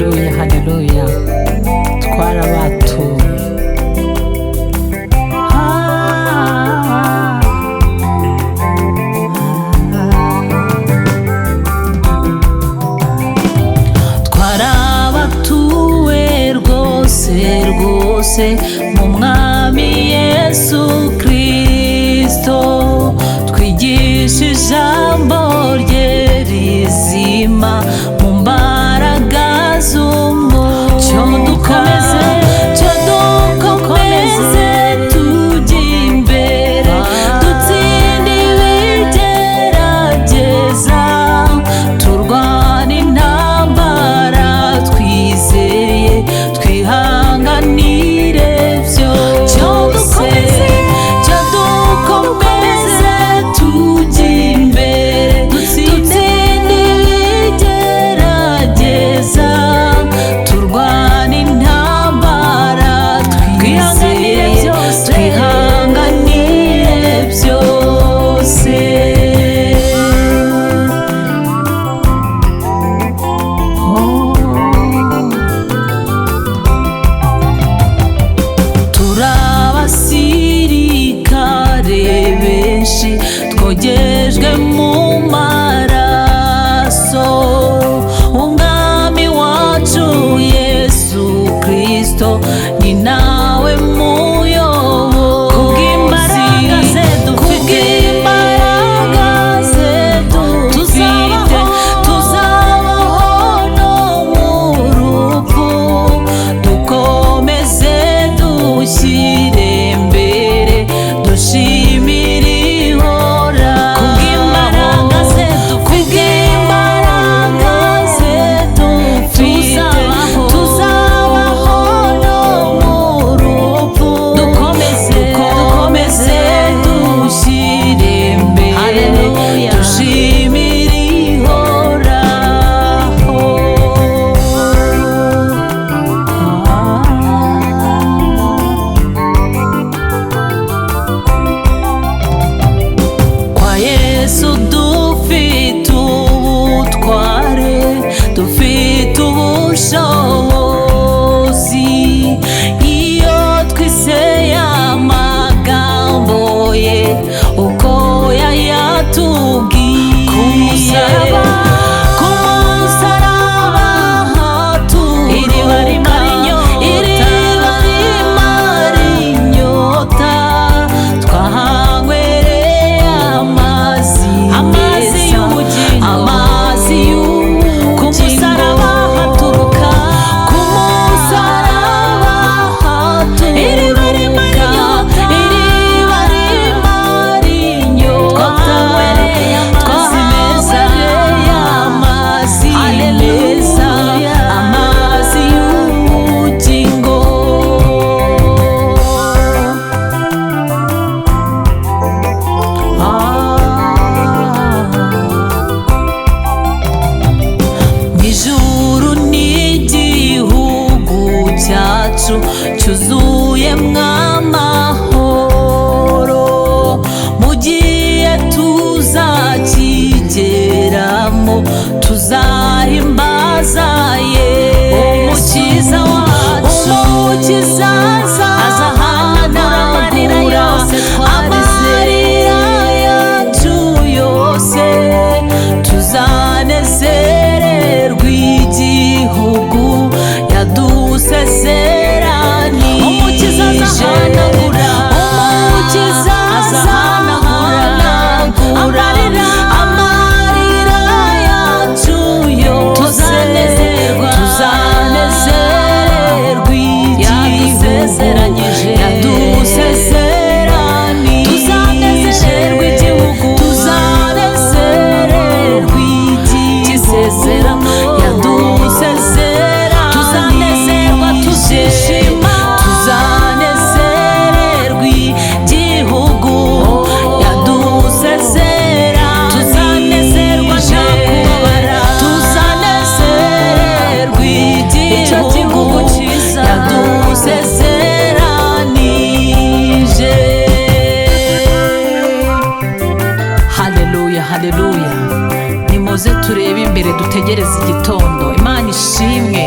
Haleluya, haleluya, twarabatuye. Twarabatuwe rwose rwose mu Mwami Yesu Kristo, twigisha ijambo rye rizima mu mbaraga z'umwuka. Cyo dukomeze tujye imbere, dutsinde ibigerageza, turwane intambara twizeye, twihanganire byose. Cyo dukomeze tujye imbere, dutsinde ibigerageza, turwane intambara twizeye, twihanganire byose. Turi abasirikare benshi twogejwe mu maraso, Umwami wacu Yesu Kristo ni nawe muyobozi. Kubw'imbaraga ze dufite, tuzabaho no mu rupfu, dukomeze dushyire imbere, dushimire Ihoraho. Kubw'imbaraga ze dufite, tuzabaho no mu rupfu, dukomeze dushyire imbere, dushimire Ihoraho. Kwa Yesu dufite ubutware, dufite ubushobozi, iyo twizeye amagambo ye uko yayatubwiye. Ku musaraba haturuka iriba rimara inyota, twahanywereye amazi meza, amazi y'ubugingo. Ku musaraba haturuka, ku musaraba haturuka iriba rimara inyota, twahanywereye amazi meza, amazi y'ubugingo. Ijuru n'igihugu cyacu cyuzuyemwo amahoro, mu gihe tuzakigeramo tuzahimbaza Yesu. Umukiza wacu, Umukiza azahanagura amarira yose twarize, amarira yacu yose, tuzanezererwa igihugu yadusezeranije. Umukiza azahanagura, Umukiza azahanagura amarira yacu yose, tuzanezererwa igihugu yadusezeranije, tuzanezererwa igihugu, tuzanezererwa igihugu yadusezeranije, tuzanezerwa tuzishima, tuzanezererwa igihugu yadusezeranije, tuzanezerwa nta kubabara, tuzanezererwa igihugu yadusezeranije. Haleluya, haleluya, nimuze turebe imbere, dutegereze igitondo. Imana ishimwe.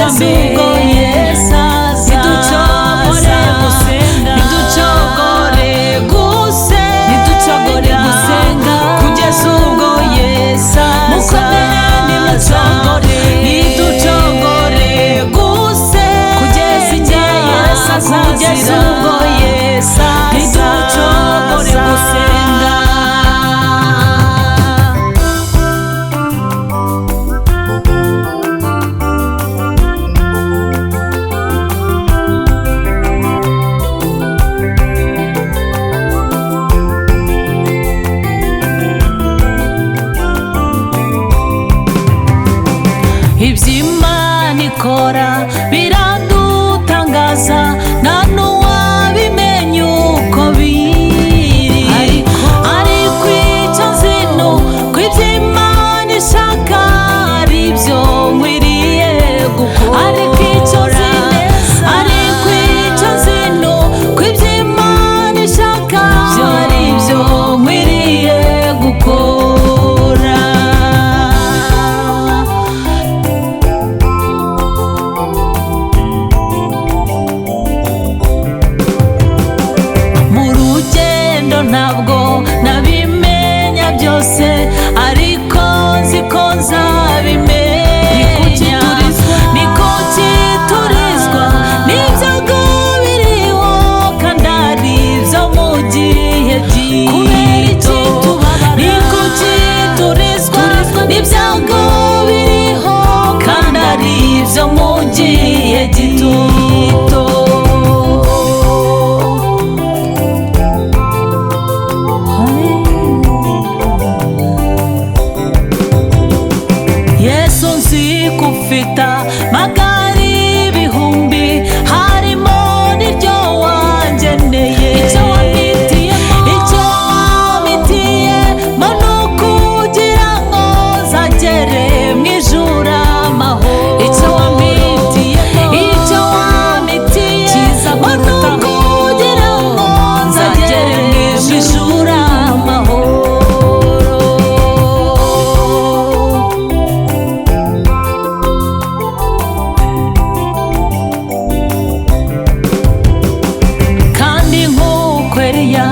Kugeza ubwo Yesu azaza. Ntiducogore gusenga. Ntiducogore gusenga. Ntiducogore gusenga. Kugeza ubwo Yesu azaza. Mukomere, ntimucogore. Ntiducogore gusenga. Kugeza igihe Yesu azazira. Kugeza ubwo Yesu azaza. Ntiducogore gusenga. Iby'Imana ikora biradutangaza, nta n'uwabimenya uko biri. Ariko icyo nzi ni uko iby'Imana ishaka ari byo nkwiriye gukora. Ariko icyo nzi neza, ariko icyo nzi ni uko iby'Imana ishaka ari byo nkwiriye gukora. Mu rugendo ntabwo nabimenya byose, ariko nzi ko nzabimenya. Ni kuki turizwa n'ibyago biriho kandi ari ibyo mu gihe gito? Ni kuki turizwa n'ibyago biriho kandi ari ibyo mu gihe gito? Yesu nzi ko ufite magari ibihumbi, harimo n'iryo wangeneye. Icyo wampitiyemo. Icyo wampitiyemo ni ukugira ngo nzagere mu ijuru amahoro. Icyo wampitiyemo. Icyo wampitiyemo ni ukugira ngo nzagere mu ijuru amahoro. Kandi nk'uko Eliya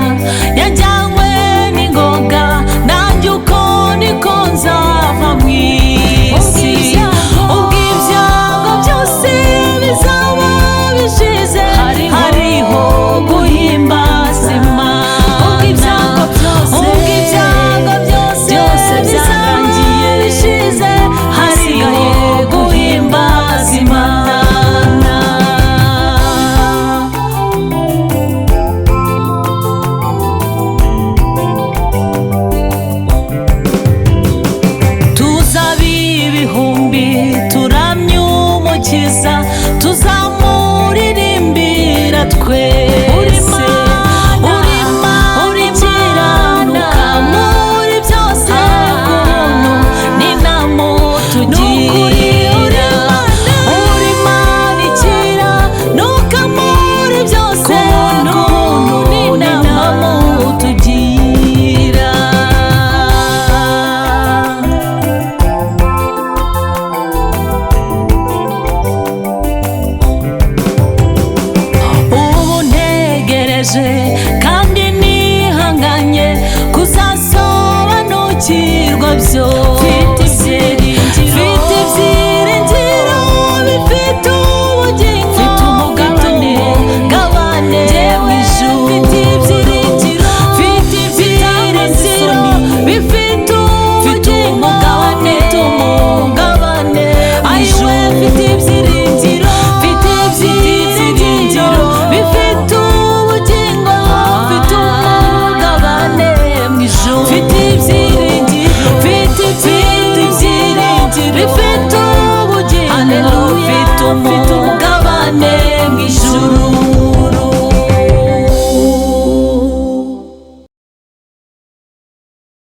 yajyanywe n'ingoga, nanjye uko niko nzava mu isi. Ubwo ibyago byose bizaba bishize, hariho guhimbaza Imana. Ubwo ibyago byose, Ubwo ibyago byose byose bizaba byarangiye, bishize, hariho hasigaye guhimbaza Imana. Tuzaba ibihumbi turamye Umukiza, tuzamuririmbira twese. Uri Mana ikiranuka muri byose, ku buntu n'inama utugira. Uri Mana ikiranuka muri byose, ku buntu n'inama utugira. Ubu ntegereje kandi nihanganye kuzasobanukirwa byose.